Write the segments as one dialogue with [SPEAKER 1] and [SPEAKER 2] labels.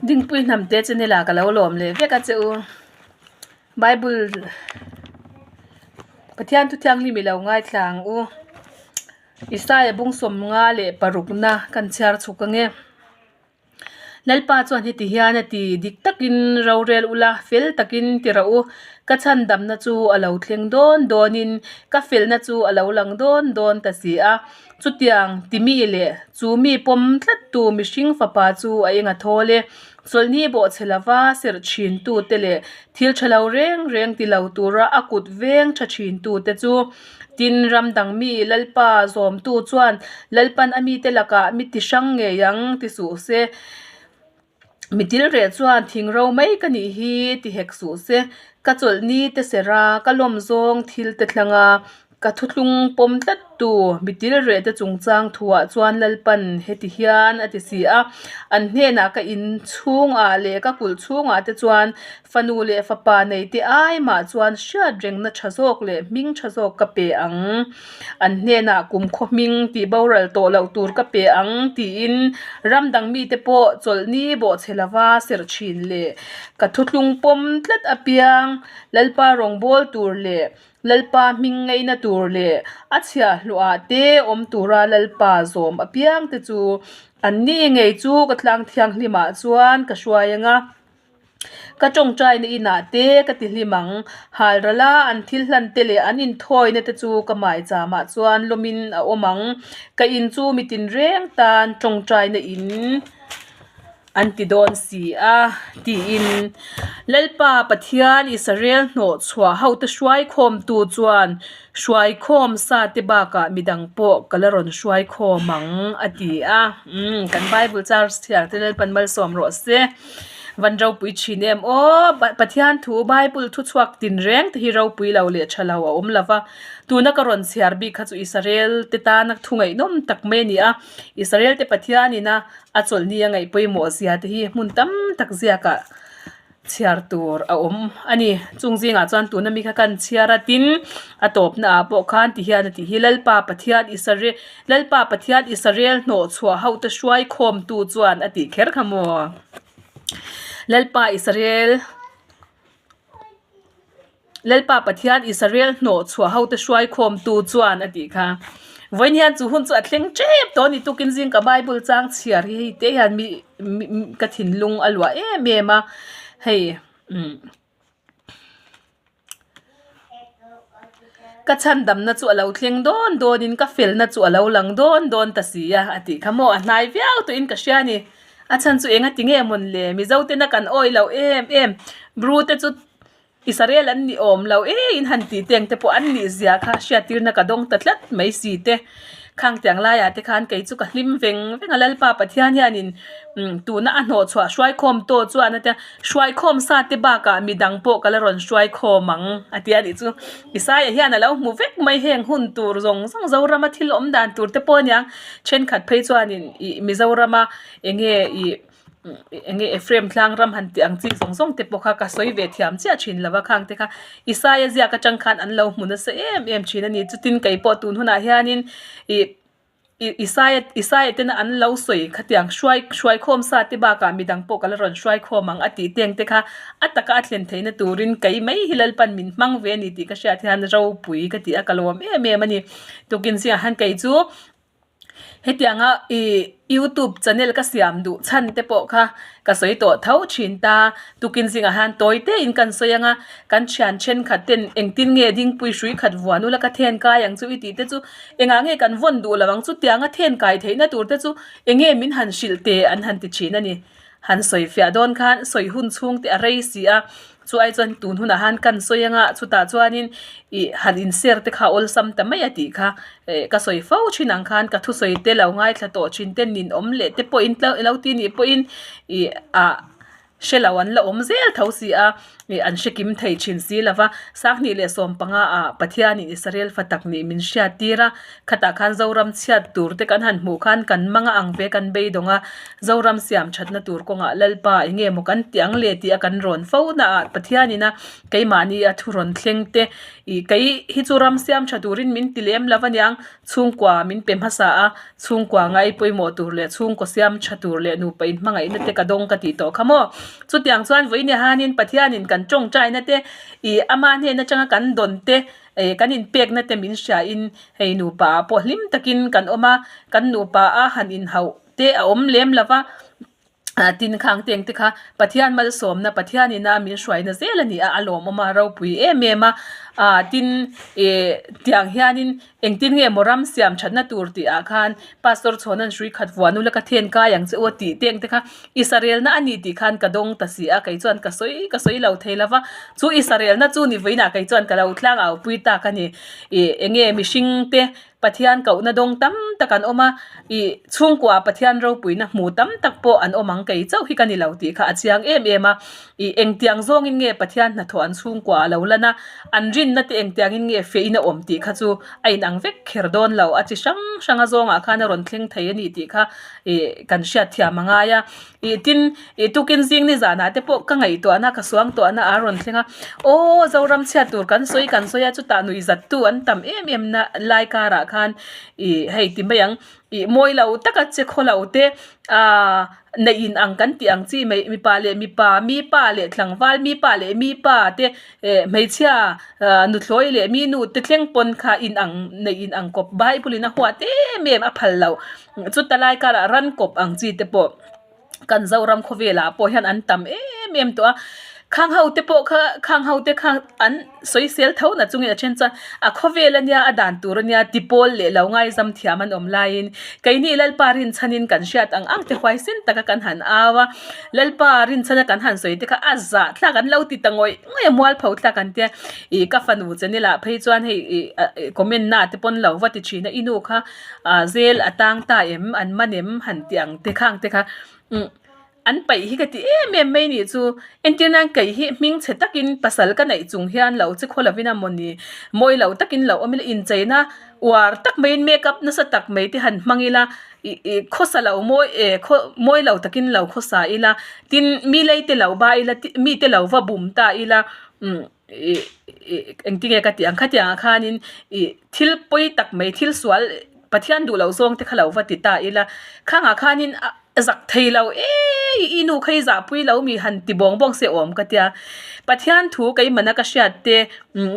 [SPEAKER 1] Dingpui hnam te channel ah ka lo lawm leh vek a che u. Bible Pathian thu thianghlim i lo ngaithla ang u. Isaia bung sawmnga leh parukna kan chhiar chhuk ange. Lalpa chuan heti hian a ti, Dik takin rorel ula, fel takin ti rawh u. Ka chhandamna chu a lo thleng dawn dawnin ka felna chu a lo lang dawn dawn ta si a. Chutiang ti mi leh chu mi pawm tlattu mihring fapa chu a eng a thawl e. Chawlhni bawhchhe lova serh thintute leh thil tha lo reng reng ti lo tura a kut veng tha thintute chu Tin, ram dang mi Lalpa zawmtu chuan Lalpan a mite lakah mi ti hrang ngei ang ti suh se. Mi tilreh chuan thing ro mai ka nih hi ti hek suh se. Ka chawlhni te serh a, ka lawm zawng thil te thlang a, ka thuthlung pawm tlat tu mi tilreh te chungchang thuah chuan Lalpan heti hian a ti si a. An hnenah ka in chhungah leh ka kulh chhungah te chuan Fanu leh fapa neite ai mah chuan hriat rengna tha zawk leh hming tha zawk ka pe ang. An hnenah kumkhaw hming tih boral tawh loh tur ka pe ang tiin ram dang mite pawh chawlhni bawhchhe lova serh thin leh ka thuthlung pawm tlat apiang Lalpa rawngbâwl tur leh Lalpa hming ngaihna tur leh a chhiahhlawhah te awm tura Lalpa zawm apiang te chu anni ngei chu ka tlang thianghlimah chuan ka hruai ang a. Ka tawngtaina inah te ka ti hlim ang. Halrala an thil hlan te leh an inthawina te chu ka maicham ah chuan lawmin a awm ang. Ka in chu mi tinreng tan tawngtaina in an ti dawn si a, tiin Lalpa Pathian Israel hnawh chhuah hote hruaikhawmtu chuan Hruaikhawm sa te bakah midang pawh ka la rawn hruaikhawm ang, a ti a. Umm, kan Bible char chhiar te Lalpan malsawm rawh se. Van ropui thin em aw, Pathian thu Bible thu chhuak tin reng te hi ropui lo leh tha lo a awm lo va. Tuna ka rawn chhiar bik kha chu Israel te tana thu ngaihnawm tak mai a ni a. Israel te Pathianin a a chawlhni a ngaih pawimawh zia te hi hmun tam tak ziakah chhiar tur a awm a ni. Chung zingah chuan tuna mi kha kan chhiar a tin a tawpna ah pawh khan ti hian a tih hi Lalpa Pathian Isare Lalpa Pathian Israel hnawh chhuah ho te hruai khawm tu chuan a tih kher kha maw. Lalpa Israel Lalpa Pathian Israel hnawh chhuah ho te hruai khawm tu chuan a tih kha. Vawiin hian chu hun chu a thleng tep tawh a ni tukin zing ka Bible chang chhiar hi hei te hian mi ka thinlung a luah em em a hei umm ka chhandamna chu a lo thleng dawn dawnin ka felna chu a lo lang dawn dawn ta si a a tih kha maw a hnai viau tawhin ka hria a ni. A chhan chu eng a ti nge mawn le Mizo tena kan awih loh em em Bru te chu Israel an ni awm lo e in han tih teng te pawh an nih zia kha hriattirna ka dawng ta tlat mai si te. Khang tiang laiah te khan kei chu ka hlim veng veng a Lalpa Pathian hianin tuna a hnawhchhuah hruaikhawm tawh chuan a tia hruaikhawm sa te bakah midang pawh ka la rawn hruaikhawm ang a tia nih chu. Isaia hian a lo hmu vek mai heng hun tur zawng zawng Zorama thil awm dan tur te pawh aniang thenkhat phei chuanin ih Mizorama enge ih Enge Ephraim tlang ram han tih ang chi zawng zawng te pawh kha ka sawi ve thiam chiah thin lo va khang te kha Isaia ziak atang khan an lo hmu nasa em em thin a ni. Chutin kei pawh tun hunah hianin ih Isaia Isaia tena an lo sawi khatiang hruai hruai khawm sa te bakah midang pawh ka la rawn hruai khawm ang a tih teng te kha a taka a thlen theihna turin kei mai hi Lalpan min hmang ve a ni tih ka hriat hian ropui ka tih a ka lawm em em a ni. Tukin zingah khan kei chu Hetianga ih youtube channel ka siam duh chhan te pawh kha ka sawi tawh tho thin ta. Tukin zingah hian tawi te in kan sawi anga kan thian thenkhat ten engtin nge dingpui hrui khat vuan ula ka then kai ang chu i tih te chu engah nge kan vawn duh lo ang chu tianga then kai theihna tur te chu enge min han hrilh te an han ti thin a ni. Han sawi fiah dawn khan sawi hun chhung te a rei si a. Chu ai chuan tun hunah han kan sawi anga chutah chuanin ih han inser te kha awlsam ta mai a tih kha eh ka sawi fo thin ang khan ka thusawi te lo ngaithla tawh thin te ninawm leh te pawhin tlo ilo ti nih pawhin ih ah hre lo an la awm zel tho si a. Ih an hre kim thei thin si lo va, Sanghnih leh 15 ah Pathianin Israel fa tak nih min hriat tir a, khatah khan Zoram chhiat tur te kan han hmuh khan kan mang a ang ve kan beidawng a, Zoram siam thatna tur kawngah Lalpa eng nge maw kan tih ang le tih a kan rawn fo na ah Pathianin a keimahni a thu rawn thleng te ih kei hi chu ram siam tha turin min ti lem lo aniang Chhungkua min pe hmasa a, chhungkua ngai pawimawh tur leh chhungkaw siam tha tur leh nupa inhmangaihna te ka dawng ka tih tawh kha maw. Chutiang chuan vawiin hanin Pathianin kan tawngtaina te, ih ama hnen atanga kan dawn te, eh kan inpekna te min hriain hei nupa ah pawh hlim takin kan awm a, kan nupa a han inhauh te a awm lem lo va. Ah tin khang teng te kha Pathian malsawmna Pathian ina min hruaina zel a ni a, a lawmawm a ropui em em a. Ah tin eh tiang hianin engtin nge maw ram siam thatna tur tih ah khan Pastor Chhawna'n hrui khat vuah nula ka then kai ang che u a tih teng te kha Israelna a ni tih khan ka dawng ta si a, kei chuan ka sawi ka sawi lo thei lo va. Chu Israelna chu ni vawiinah kei chuan ka lo tlang au pui tak a ni. Ih eng nge mihring te Pathian kohna dawng tam tak an awm a, ih chhungkua Pathian ropuina hmu tam tak pawh an awm ang kei chauh hi ka ni lo tih kha a chiang em em a, ih engtiang zawngin nge Pathian hnathawh an chhungkua a lo lan a, an rinna te engtiangin nge feiin a awm tih kha chu a inang vek kher dawn lo, a chi hrang hrang a zawngah khan a rawn thleng thei a ni tih kha ih kan hriatthiam a ngai a. Ih tin, ih tukin zing ni zanah te pawh ka ngaihtuahna ka suangtuahna a rawn thleng a, aw Zoram chhiat tur kan sawi kan sawi a chutah nuih zat tu an tam em em na lai karah khan ih hei ti mai ang ih mawi lo taka che khaw lo te ah neih in ang kan tih ang chi mai mipa leh mipa mipa leh tlangval mipa leh mipa te eh hmeichhia ah nuthlawi leh mi nu te thleng pawn kha in ang neih in ang kawp bible in a huat em em a phal loh chuta lai karah ran kawp ang chi te pawh. Kan Zoram khawvelah pawh hian an tam em em tawh a, khang ho te pawh kha khang ho te kha an sawisel tho na chungin a then chuan a khawvel ania a dan tur ania ti pawl leh lo ngaizam thiam an awm laiin keini Lalpa rinchhanin kan hriat ang ang te huaisen taka kan han au a, Lalpa rinchhana kan han sawi te kha a zah thlak an lo ti ta ngawih ngawih a mualpho thlak an tia ih ka fanu che ni lah phei chuan hei ih comment na te pawn lo va ti thin a i nu kha. ah zel a tang ta em an man em han tih ang te khang te kha umm an paih hi ka ti em em mai nih chu entir nan kei hi hming chhe takin pasal ka neih chung hian lo che khaw lovin a mawni mawi lo takin lo awm ila incheina uar tak maiin makeup nasa tak mai te han hmang ila ih ih khawsa lo mawi eh khaw mawi lo takin lo khawsa ila tin mi lei te lo ba ila mi te lo va bum ta ila umm. Ih ih engtinge ka tih ang khatiangah khanin ih thil pawi tak mai thil sual Pathian duh loh zawng te kha lo va ti ta ila khangah khanin a zak thei lo eii i nu kha i zahpui lo mi han ti bawng bawng se awm ka tia Pathian thu keimahna ka hriat te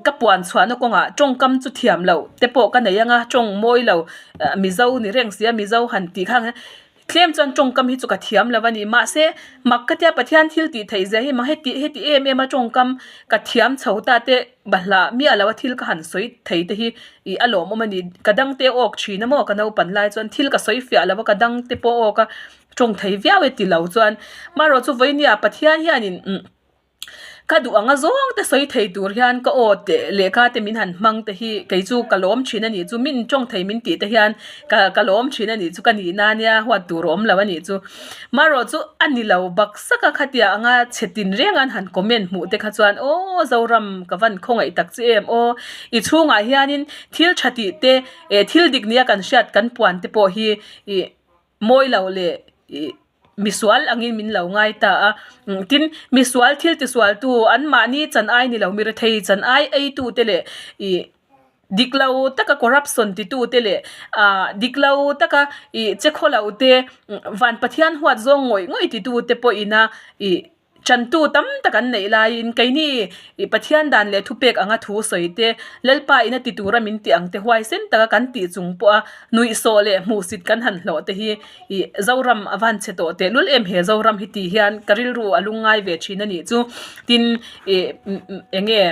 [SPEAKER 1] ka puan chhuahna kawngah tawngkam chu thiam loh te pawh ka nei anga tawng mawi lo Mizo ni reng sia Mizo han tih khang hian Tlem chuan tawngkam hi chu ka thiam lo a ni. Mahse, mak ka tia Pathian thil tih theih zia hi mah heti heti em em a tawngkam ka thiam chho ta te bahlah miah lo a thil ka han sawi thei te hi ih a lawmawm a ni. Ka dang te awk thin a maw ka naupan lai chuan thil ka sawi fiah lo a ka dang te pawh awk a tawng thei viau e ti lo chuan. Marawh chu vawinia Pathian hianin umm. Ka duh anga zawng te sawi thei tur hian ka aw te lehkha te min han hmang te hi kei chu ka lawm thin a nih chu min tawng thei min tih te hian ka ka lawm thin a nih chu ka nihna ania huat tur a awm lo a nih chu marawh chu a ni lo bak sak a khatia anga chhe tin reng an han comment hmuh te kha chuan aw Zoram ka van khawngaih tak che em aw i chhungah hianin thil tha tih te eh thil dik nia kan hriat kan puan te pawh hi ih mawi lo leh ih misual angin min lo ngai ta a tin misual thil tisualtu anmahni chan ai ni lo mi rethei chan ai eitu te leh ih dik lo taka corruption titu te leh ah dik lo taka ih che khaw lo te van Pathian huat zawng ngawih ngawih titu te pawhin a ih. Chantu tam tak an neih laiin keini ih Pathian dan leh thupek anga thu sawi te, Lalpa ina ti tura min tih ang te huaisen taka kan tih chung pawha nuihsawh leh hmuhsit kan han hlawh te hi ih Zoram a van chhe tawh tehlul em he Zoram hi tih hian ka rilru a lungngai ve thin a nih chu. Tin ih eng nge.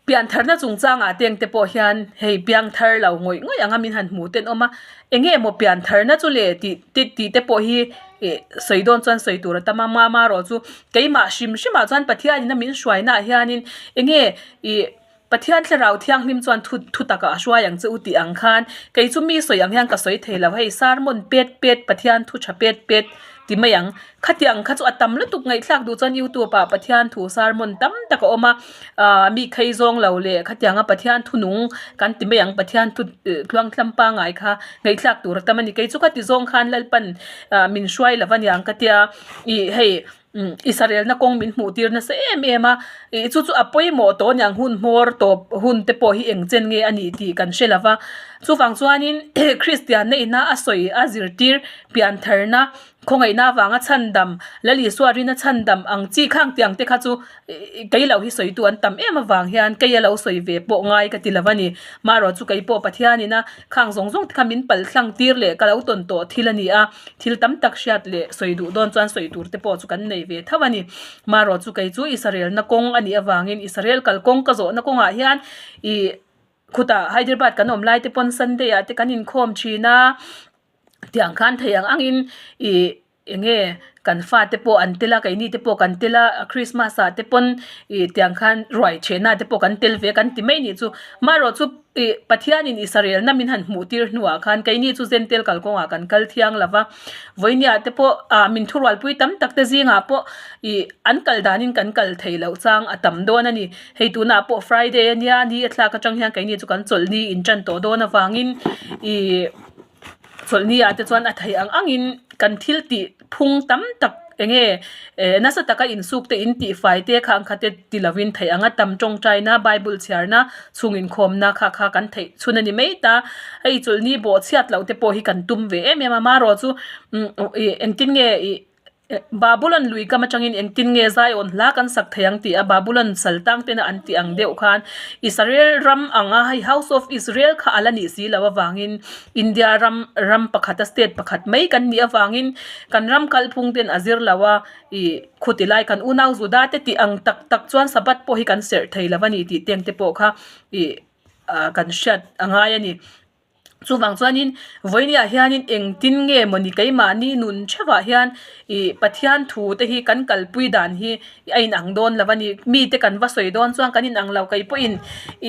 [SPEAKER 1] Piantharna chungchangah teng te pawh hian hei piangthar lo ngawih ngawih anga min han hmuh ten awm a, eng nge maw piantharna chu le tih te tih te pawh hi ih sawi dawn chuan sawi tur a tam a, mama erawh chu keimah hrim hrimah chuan Pathianin a min hruainaah hianin eng nge ih. Pathian Thlarau Thianghlim chuan thu thu takah a hruai ang che u tih ang khan kei chu mi sawi ang hian ka sawi thei lo. Hei sermon pet pet Pathian thu tha pet pet ti mai ang. Khatiang kha chu a tam lutuk ngaihthlak duh chuan youtube ah Pathian thu sermon tam tak a awm a, ah mi khei zawng lo leh khatianga Pathian thu nung kan ti mai ang Pathian thu tluangtlam pangngai kha ngaihthlak tur a tam a ni. Kei chu khati zawng khan Lalpan ah min hruai lo aniang ka tia ih hei umm Israel-na kawng min hmuh tir nasa em em a, ih chu chu a pawimawh tawh aniang hun hmawr tawp hun te pawh hi eng chen nge a nih tih kan hre lo va. Chuvang chuanin Kristianna ina a sawi a zirtir piantharna Khawngaihna avanga chhandam, Lal Isua rina chhandam ang chi khang tiang te kha chu kei lo hi sawitu an tam em avang hian kei a lo sawi ve pawh ngai ka ti lo a ni. Marawh chu kei pawh Pathianin a khang zawng zawng te kha min pal thlang tir leh ka lo tawn tawh thil a ni a, thil tam tak hriat leh sawi duh dawn chuan sawi tur te pawh chu kan nei ve tho a ni. Marawh chu kei chu Israelna kawng a nih avangin Israel kalkawng ka zawhna kawngah hian ih khutah Hyderabad kan awm lai te pawn Sunday ah te kan inkhawm thin a. Tiang khan thei ang angin ih eng nge kan fate pawh an tel a keini te pawh kan tel a Christmas ah te pawn ih tiang khan ruai chhehna te pawh kan tel ve a kan ti mai nih chu marawh chu ih Pathianin Israel na min han hmuh tir hnuah khan keini chu Zentel kalkawngah kan kal thiang lo va vawinia te pawh ah min thurualpui tam tak te zingah pawh ih an kal danin kan kal thei loh chang a tam dawn a ni hei tunah pawh Friday ania ni a thlak atang hian keini chu kan chawlhni intan tawh dawn avangin ih. Chawlhni ah te chuan a theih ang angin kan thil tih phung tam tak eng nge eh nasa taka insuk te in tih fai te kha ang kha te ti lovin theih ang a tam tawngtaina bible chhiarna chhung inkhawmna kha kha kan theih chhun a ni mai ta hei chawlhni bawh chhiat loh te pawh hi kan tum ve em em a marawh chu umm ih engtin nge ih. Babulon lui kam atangin engtin nge Zion hla kan sak thei ang tih a Babulon sal tang tena an tih ang deuh khan Israel ram anga hei House of Israel kha a la nih si loh avangin India ram ram pakhat a state pakhat mai kan nih avangin kan ram kalphung ten a zir lo a ih khuti lai kan unau Juda te tih ang tak tak chuan Sabbath pawh hi kan serh thei lo a ni tih teng te pawh kha ih ah kan hriat a ngai a ni. Chuvang chuanin vawinia hianin engtin nge mawni keimahni nun theuhah hian ih Pathian thu te hi kan kalpui dan hi a inang dawn lo a ni. Mite kan va sawi dawn chuan kan inang lo kei pawhin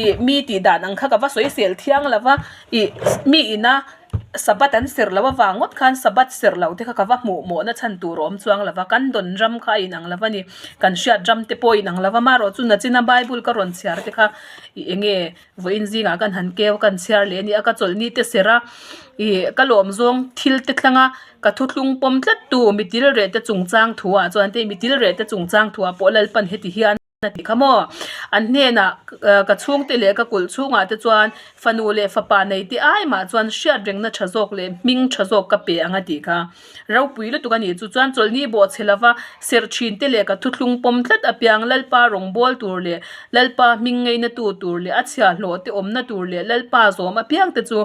[SPEAKER 1] ih mi tih dan ang kha ka va sawi sel thiang lo va ih mi ina Sabbath an serh loh avang ngawt khan Sabbath serh loh te kha ka va hmuh mawhna chhan tur a awm chuang lo va kan dawn ram kha a inang lo a ni. Kan hriat ram te pawh a inang lo va amaherawhchu nachina Bible ka rawn chhiar te kha ih eng nge Vawiin zingah kan han keu kan chhiar leh a ni a, ka chawlhni te serh a, ih ka lawm zawng thil te thleng a, ka thuthlung pawm tlat tu mi til reh te chungchang thu ah chuan te mi til reh te chungchang thu ah pawh Lalpan heti hian a ti kha maw? An hnenah ka chhungte leh ka kulh chhungah te chuan fanu leh fapa nei te ai mah chuan hriat rengna tha zawk leh hming tha zawk ka pe ang a tih kha. Ropui lutuk a nih chu chuan chawlhni bawh chhe lova serh thin te leh ka thuthlung pawm tlat apiang Lalpa rawngbâwl tur leh Lalpa hming ngeina tu tur leh a chhiahhlawh te awmna tur leh Lalpa zawm apiang te chu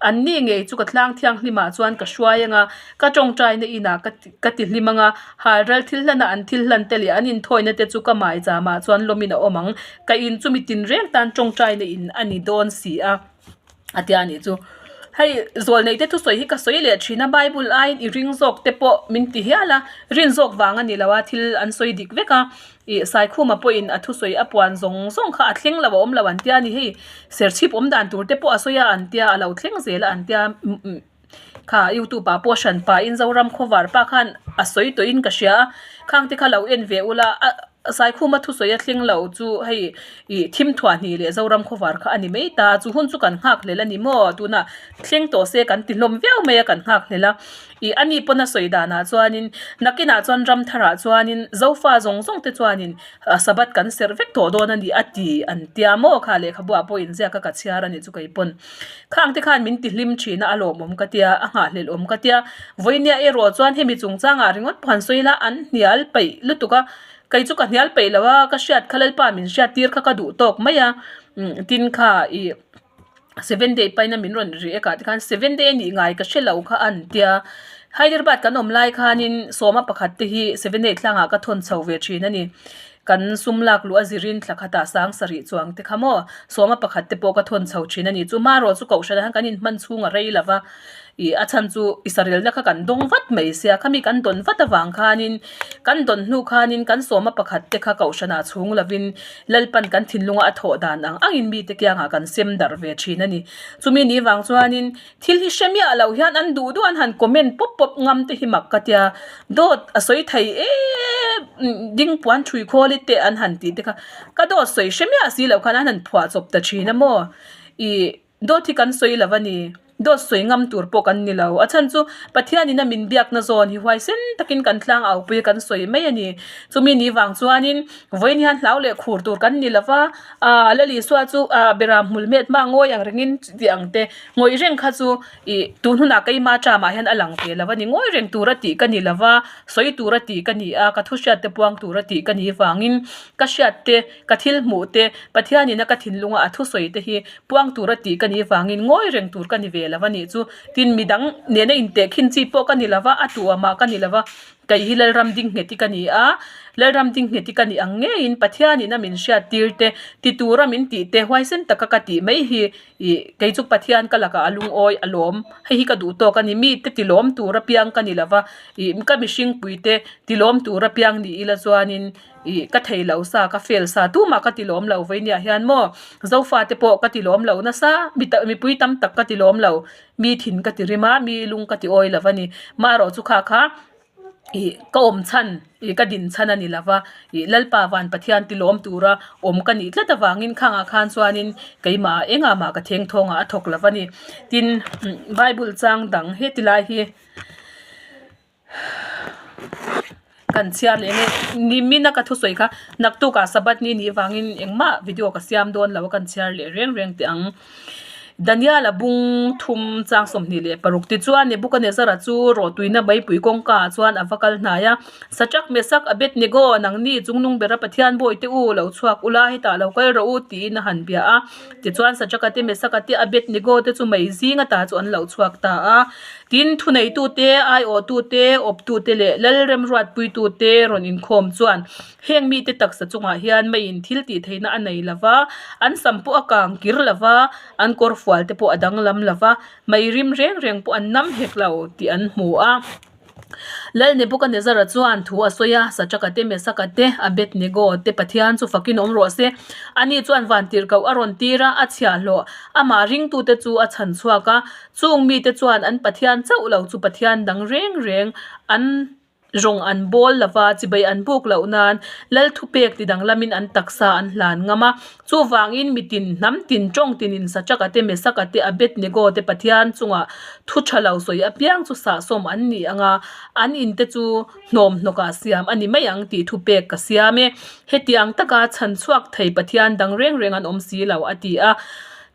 [SPEAKER 1] an ni ngei chu ka tlang thianghlimah chuan ka hruai anga ka tawngtaina inah ka ka ti hlim anga halral thil hlana an thil hlan te leh an inthawina te chu ka maichamah chuan lawmin a awm ang ka in chu mi tinreng tan tawngtaina in a ni dawn si a. A tia nih chu. Hei zawlneih te thusawi hi ka sawi leh thin a, Bible aiin i ring zawk te pawh min ti hial a, rin zawk vang a ni lo a, thil an sawi dik vek a, ih Saikhuma pawhin a thusawi a puan zawng zawng kha a thleng lo a awm lo an tia a ni hei, serchhip awm dan tur te pawh a sawi a an tia, a lo thleng zel a an tia. Kha youtube ah pawh hran pa in Zoram khawvar pa khan a sawi tawh in ka hria a khang te kha lo en ve ula a Saikhuma thusawi a thleng lo chu hei ih thim thuah hnih leh Zoram khawvar kha a ni mai ta chu hun chu kan nghak hlel a ni maw tunah thleng tawh se kan ti hlawm viau mai a kan nghak hlel a ih ani pawn a sawi danah chuanin nakinah chuan ram tharah chuanin Zofa zawng zawng te chuanin Sabbath kan serh vek tawh dawn a ni a ti an tia maw kha lehkhabuah pawh inziak a ka chhiar a nih chu kei pawn. Khang te khan min ti hlim thin a, a lawmawm ka tia, a nghahhlelh awm ka tia. Vawinia erawh chuan hemi chungchangah ringawt pawh han sawi ila an hnial peih lutuk a, kei chu ka hnial peih lo a, ka hriat kha Lalpa min hriat tir kha ka duh tawk mai a, tin kha ih seven day paina min rawn ri ek ah te khan seven day a nih ngai ka hre lo kha an tia. Hyderabad kan awm lai khanin sawma pakhat te hi seven day tlangah ka thawn chho ve thin a ni. Kan sum lak luh a zirin thla khatah sang sarih chuang te kha maw sawma pakhat te pawh ka thawn chho thin a ni. Chu marawh chu kohhranah hian kan inhman chhung a rei lo va. Ih a chhan chu Israel-na kha kan dawng vat mai sia, khami kan dawn vat avang khanin kan dawn hnu khanin kan sawma pakhat te kha kohhranah chhung lovin Lalpan kan thinlunga a thawh dan ang angin mite kiangah kan sem darh ve thin a ni. Chumi ni vang chuanin thil hi hre miah loh hian an duh duh an han comment pawp pawp ngam te hi mak ka tia, dawt a sawi thei em ding puan thui khawl i teh an han tih te kha ka dawt sawi hre miah si loh khan an han phuah chawp ta thin a maw? Ih. Dawt hi kan sawi lo a ni. Dawt sawi ngam tur pawh kan ni lo. A chhan chu Pathianin a min biakna zawn hi huaisen takin kan tlang aupui a kan sawi mai a ni. Chumi ni vang chuanin vawiin hian hlau leh khur tur kan ni lo va, aah Lal Isua chu aah Beram hmul hmet hma ngawi ang rengin tih ang te ngawih reng kha chu ih tun hunah keima term-ah hian a lang ve lo a ni. Ngawi reng tura tih ka ni lo va, sawi tura tih ka ni a, ka thu hriatte puang tura tih ka nih vangin ka hriatte, ka thil hmuh te, Pathianin a ka thinlunga a thusawi te hi puang tura tih ka nih vangin ngawi reng tur ka ni ve lo a nih chu. Tin, midang nena intehkhin chi pawh ka ni lo va, a tu amah ka ni lo va, kei hi Lalram Dingngheti ka ni a, Lalram Dingngheti ka nih ang ngeiin Pathianin a min hriat tir te, ti tura min tih te, huaisen taka ka tih mai hi ih kei chu Pathian ka lakah a lungawi a lawm, hei hi ka duh tawk a ni, mite ti lawm tur apiang ka ni lo va, ih ka mihringpui te ti lawm tur apiang ni ila chuanin Ih, ka thei lo sa, ka fail sa, tumah ka ti lawm lo veinia hian maw? Zofa te pawh ka ti lawm lo nasa, mi ta mipui tam tak ka ti lawm lo, mi thin ka ti rim a, mi lung ka ti awi lo a ni. Marawh chu kha kha ih ka awm chhan, ih ka din chhan a ni lo va, ih Lalpa van Pathian ti lawm tura awm ka nih tlat avangin khangah khan chuanin keimah engah mah ka theng thawngah a thawk lo a ni. Tin, Bible chang dang heti lai hi. Kan chhiar leh nge nimin a ka thusawi kha naktuk ah Sabbath ni nih vangin engmah video ka siam dawn lo a kan chhiar leh reng reng teh ang. Daniel a bung thum chang 26 tichuan Nebuchadnezzar-a chu rawhtuina meipui kawngka ah chuan a va kal hnai a, Sachak Mesak Abednego nangni chungnung bera Pathian bawite u lo chhuak ula hetah lo kal rawh u tiin a han bia a. Tichuan Sachaka te Mesaka te Abednego te chu mei zing ata chu an lo chhuak ta a. Tin, thuneitute, aiawhtute, awptute leh lalremruatpuitute rawn inkhawm chuan heng mite taksa chungah hian meiin thil tih theihna a nei lo va, an sam pawh a kang kir lo va, an kawrfual te pawh a danglam lo va, mei rim reng reng pawh an nam hek lo tih an hmu a. Lal Nebuchadnezzar-a chuan thu a sawi a, Sadraka te, Mesaka te, Abednego te Pathian chu fakin awm rawh se. Ani chuan vantirhkoh a rawn tir a, a chhiahhlawh amah ringtute chu a chhan chhuak a. Chung mite chuan an Pathian chauh lo chu Pathian dang reng reng an rawng an bawl lo va, chibai an buk loh nan Lal thupek ti danglamin an taksa an hlan ngam a. Chuvangin mitin, hnam tin, tawng tinin Sadraka te, Mesaka te, Abednego te Pathian chungah thu tha lo sawi apiang chu sahsawm an ni ang a, an inte chu hnawmhnawkah siam a ni mai ang tih thupek ka siam e. Hetiang taka chhan chhuak thei Pathian dang reng reng an awm si lo, a ti a.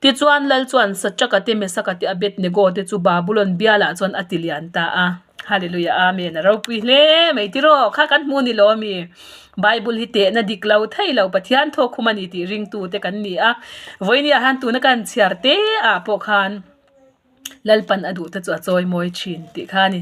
[SPEAKER 1] Tichuan Lal chuan Sadraka te, Mesaka te, Abednego te chu Babulon bialah chuan a ti lian ta a. Hallelujah Amen a ropui hle mai tiraw kha kan hmu ni lo ami Bible hi tehna dik lo thei lo Pathian thawkkhum a ni tih ringtu te kan ni a vawinia han tuna kan chhiar te ah pawh khan Lalpan a duh te chu a chawi mawi thin tih kha a ni.